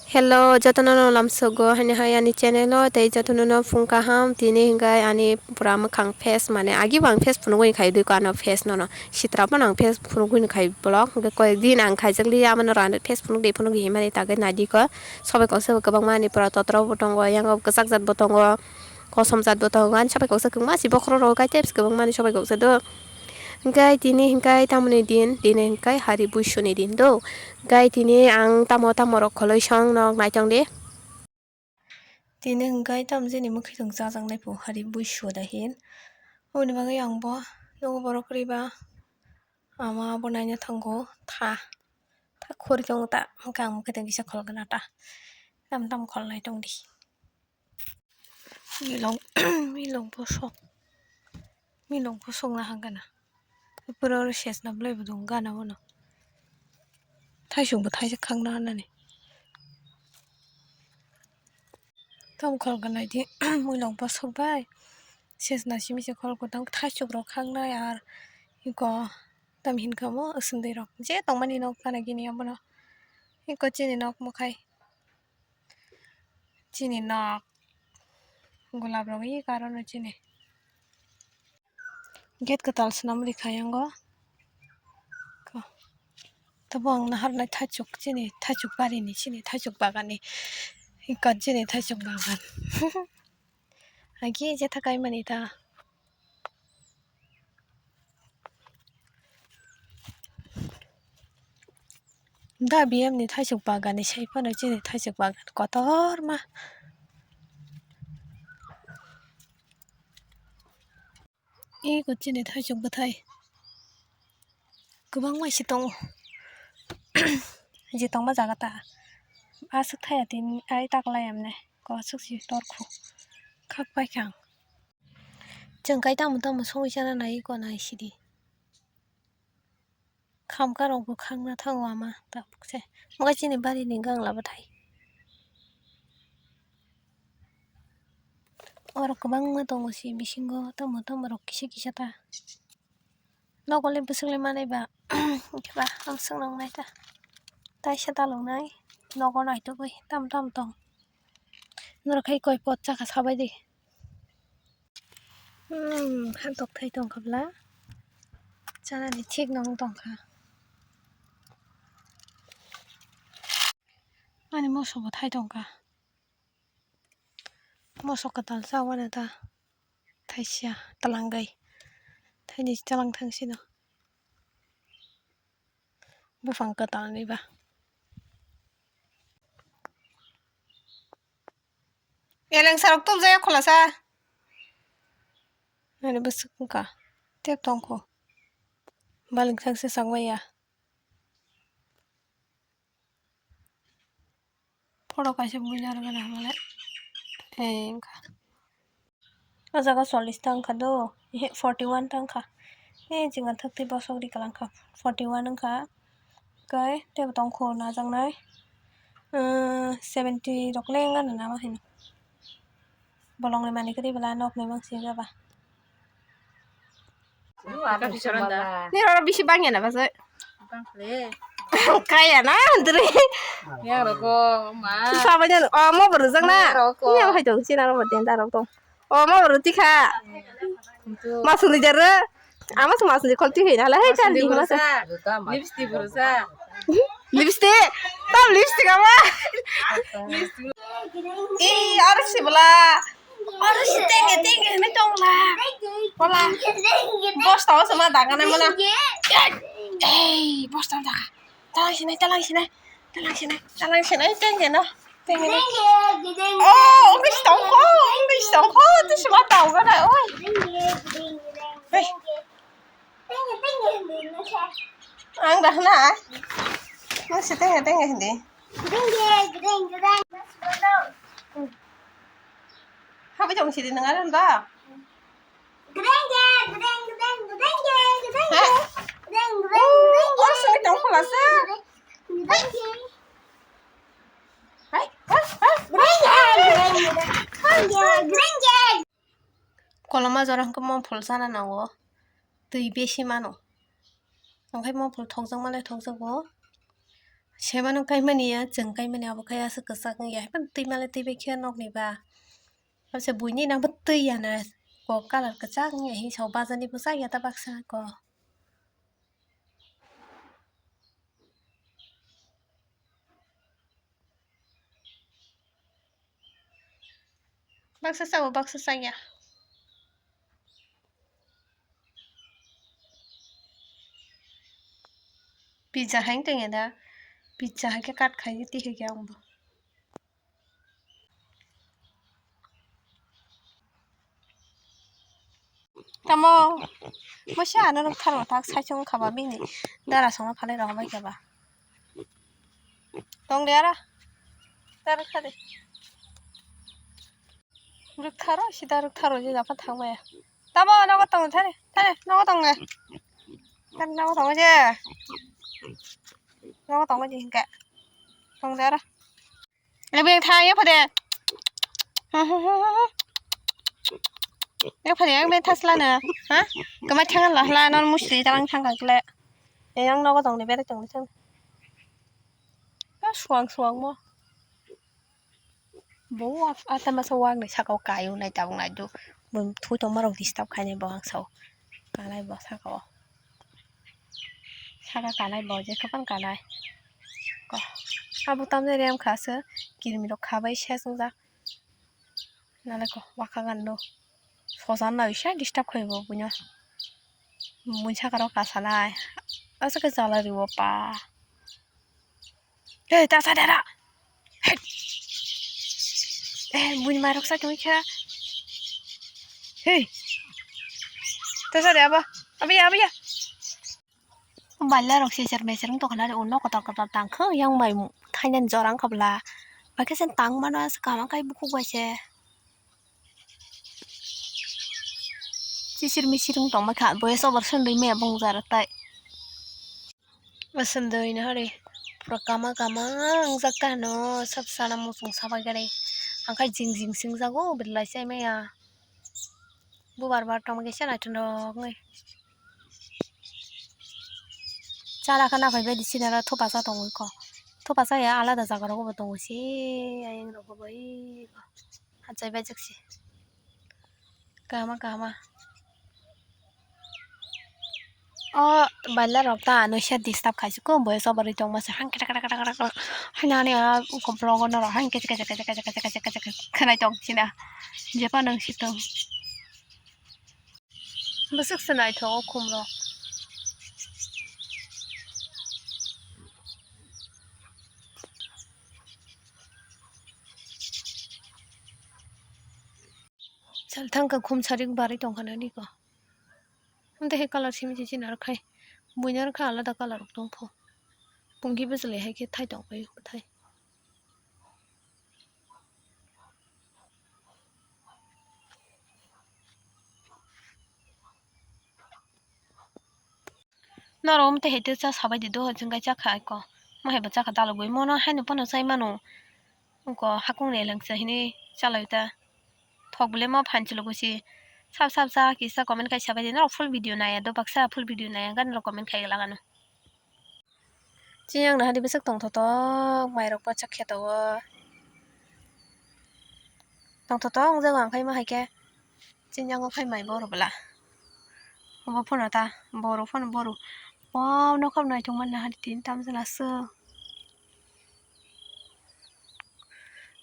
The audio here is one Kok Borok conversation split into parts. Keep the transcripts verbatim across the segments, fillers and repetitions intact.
Hello, jotono no lamsogo, hani hai ani channel o, tei jotono no phung kaham, tini hingai ani pura mwkhang face, mane agi bo ang face phunugwi khai dui ko ano face no no, sitra phano ang face phunugwi khai vlog, hingke koyek din ang khaijak li, amano rani face phunuk di phunuk di himani tagwi nai di ko, sobai kok se kwbangma ani pura totro bo tongo, yang kwchak jat bo tongo, kosom jat bo tongo, ani sobai kok se kwbangma si bokhorok rok kai tei kwbangma ni sobai kok se do. Hingke tini hingke tamoni din, tini hingke hari buisuni din do. Hingke tini ang tamo tamo rok kholoi song nok naitong di. Tini hingke tamo jeni mwkhwtwng chajaknai pu hari buisu da hin. Oboni bagwi ang bo nogo borok kwrwi ba ama bo naina thango tha. Tha khori tongo ta, hingke ang mwkhwtwng kisa kholgana ta. Tam tam kholnai tong di. Milong, milong bosok. Milong bosok na hangana. Pura oro ses na belai bo dong gana bono. Thaisok bo thaisok khangna hanani. Tam khol gana di, milong bosok bai. Ses na simi se khol ko tang thaisok rok khangnai ar iko tam hinkha mo aswndwi rok. Je tongmani nok gana gini abono. Iko chini nok mokhai. Chini nok. Gulab rok i karon no chini. Gate kwtal swnam rikha yango. Ko. Tabo ang naharnai thaichuk chini, thaichuk barini chini, thaichuk baganni. Ikot chini thaichuk bagan. Agi jetha kaimani ta. Da B M ni thaisuk bagan ni sai phano chini thaisuk bagan kotorma. Eko chini thaisuk bwthai kwbangma se tongo. Je tongma jaga ta aswk thaya tini ai taklai emne kosok si torkhu khak paikha ang. Chwng kai tamo tamo songwi chana nai eko nai sidi. Khamka rok bo khangna thango ama tabuk se. Mokai chini bari ni gang labo thai. Oro kwbangma tongo si bisingo tamo tamo rok kisa kisa ta. Nogo le bwswk le manai ba. Hwnkhe ba ang swk nang nai ta. Taisa dalok nai nogo naitugwi tam tam tong. Norok hai koi pot chakha sabai di. Hmm, han tok thai tong kha bla. Chanani thik nong tong kha. Ani moso bo thai tong kha. Moso kwtal cha wana ta. Thaisa twlangwi. Thaini twlang thang sino. Buphang kwtal ni ba. Eleng sarok tubjaya khulasa. Nani bwswk wngkha. Tep tongkho. Baling sakse sakmaya. Photo kaisa buina rwgana hamle. Ei wngkha. O jaga chollish ta wngkha do, ehe, forty one ta wngkha. He, chwng thwktwi bosok ri kwlangkha, forty one wngkha. Kai tebo tongkho najaknai, seventy rok le wngna nama hino. Bolongni manwi kwrwi bwla nokni mangsi wngya ba. Nirok bisi bangya na bajai. Kaya na dre. Yang roko ma. Sabai na, oh, mo borok jang na. Yang hai tong china ro den darok tong. Oh, mo borok tikha. Masuli jar. Ama su masuli kol tikha na la hai kan di masa. Lipstick borok sa. Lipstick. Tam lipstick ama. Ih, arsi bela. Oro si tenge, tenge hinwi tong la. Bola. Bosta o soma daga nai mona. Ei, bosta o daga. Talang sinai, talang sinai. Talang sinai, talang sinai, tenge no. Tenge no. Oh, English tong ko, English tong ko. Tu sima tau ga na, oi. Hey. Ang dah na. Nang si tenge, tenge hindi. Habai tong sidi nang aran ba? Greng, greng, greng, greng, greng, greng, greng. Hah? Greng, greng, oh, greng, oh, greng, sini tong greng, pula sa. Greng, greng. Hai, hai, hai. Greng, greng, greng, greng. Greng, greng, greng, greng. Koloma jora hwnkhe mo phul sana nango. Twi besi mano. Hwnkhe mo phul thokjak male thokjago. Sema nung kaimani ya, chwng kaimani abo khai aswk kwchak wngya, hai phano twi male twi bai khe nokni ba. Abo se buini nang bo twi ya na, kok colour kwchak wngya, hini sao bazar ni bwsa ya ta baksa ko. Baksa sao, baksa saya. Pizza hai tong ya da. Pizza hai khe cut khai ti hai khe ang bo. Tamo, mo se ano rwk tharo tak sai chwng kha ba bini dara songma phalai rok bai khe ba. Tong de ara. Dara kha de. Rwk tharo, sida rwk tharo je japa thang maya. Tamo nogo tong thare, thare nogo tong de. Thare nogo tong je. Nogo tong je hingke. Tong de ara. Ebeng thang ya phade. Ya phade, ebeng thasla na. Ha? Kamai thang la hla non musli talang thang kle. Eyang nogo tong de bere tong de thang. Ka suang suang mo. Bo wa-, ata masa wak ni saka o kaio nai tabuk nai do. Bo thui tongma rok disturb khai nai bo ang sao. Kanai bo saka o. Saka kanai bo je kapan kanai. Ko. Abo tamjani rem kha se kirmi rok khabai se swngjak. Nalai ko waka gan do. Sosa na bisa disturb khai bo buino. Buini saka rok kasalai. Asa ke jala riwo pa. Hei, ta sa dera. Hei. Eh, buini mai rok sa tong kha. Hei. Ta sa de aba. Abiya, abiya. Balla rok seser meser wng tongkha nari, uno kotor kotor tang kha, yang bai thainani jora wng kha bwla. Bai khe se tang mano se kaham kai bukhuk bai se. Sisir misir wng tong bai kha, voice over sendoi me bung jara tai. Sendoi no hari pura kama kama wngjak ta hwno, sab sana muchung sabai gari. Ang khai jing jing singjago, belai sai maya. Bubar bar tongma kisa naithok wngwi. Chala khe naphai bai di sinaro thupasa tongwi kho. Thupasa ya alada jaga rogo bo tongo se ayang rogo bo eko. Hachai bai jak se. Kahama kahama. O baila rok ta ano se disturb khai se ko boyes over tongma se hang kata kata kata kata kata. Haina ani a uko vlog o norok hang kete kete kete kete kete kete kete kete khanai tong sina. Jepa nang si tong. Bwswk se naithok o khum rok. Salthang khe khum sarik barwi tongkha nani ko. Amtwi hai colour simi se chini aro khai buini aro khai alada colour rok tongpho. Pungki bwchwlwi hai khe thai tongphai bwthai. Norok omtwi hai tei cha sabai di dohor jwng kai chakha aiko. Mo hai bo chakha dalogwi mono haino phano chai mano. Ungko hakung ni elengsa hini chalai ta. Thok bwle mo phan chwlwk si sab sab cha kisa comment kai sabai di. Norok full video nai ya do baksa full video nai ya gani rok comment kai lagano. Chini ang nahadi bwswk tongthotok mairok bachak khe tongo. Tongthotok wngjago ang khai ma hai khe chini yango khai mai bohrok bwla. Obo phano ta bohrok phano bohrok. Wow, nokhorok naithok mani nahadi tini tamjani aswk.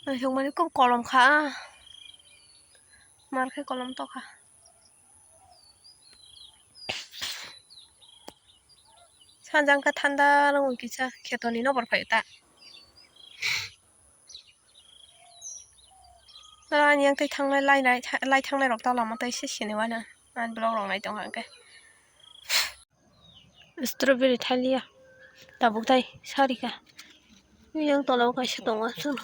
Naithok mani khub kolom kha. Mar khe kolom tokha. Sanjang khe thanda nw kisa kheto ni nw bor phai ta. Ani yang tei thangnai lai nai, lai thangnai rok ta lama tai se sini wana. Ani vlog rok nai tong kha hwnkhe. Strawberry thaliya tabuk tai sarika. Yang tola o kaisa tongo aswk.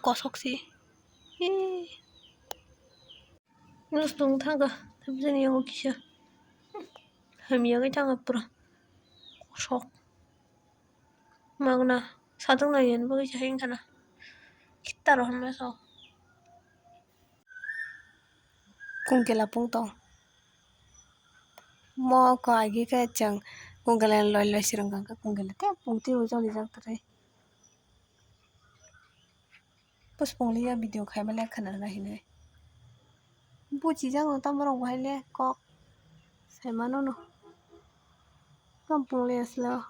Kosok si. Ee. Nus tong thangkha, tamjani yango kisa. Hamya khe thangkha pura. Kosok. Magna. Satung nai yan bagwi se hai wngkha na. Khitta rohorma sao. Kungkela pungtong. Mo ko agi khe chwng Kungkele loi loi sirwng kangkha, kungkele te pungtwi o jolijak twrwi. Puspung liya video khaima le khna na hinwi. Buchijak no tamo rok bo hai le kok. Saimano no. Tamo pung liya sle o.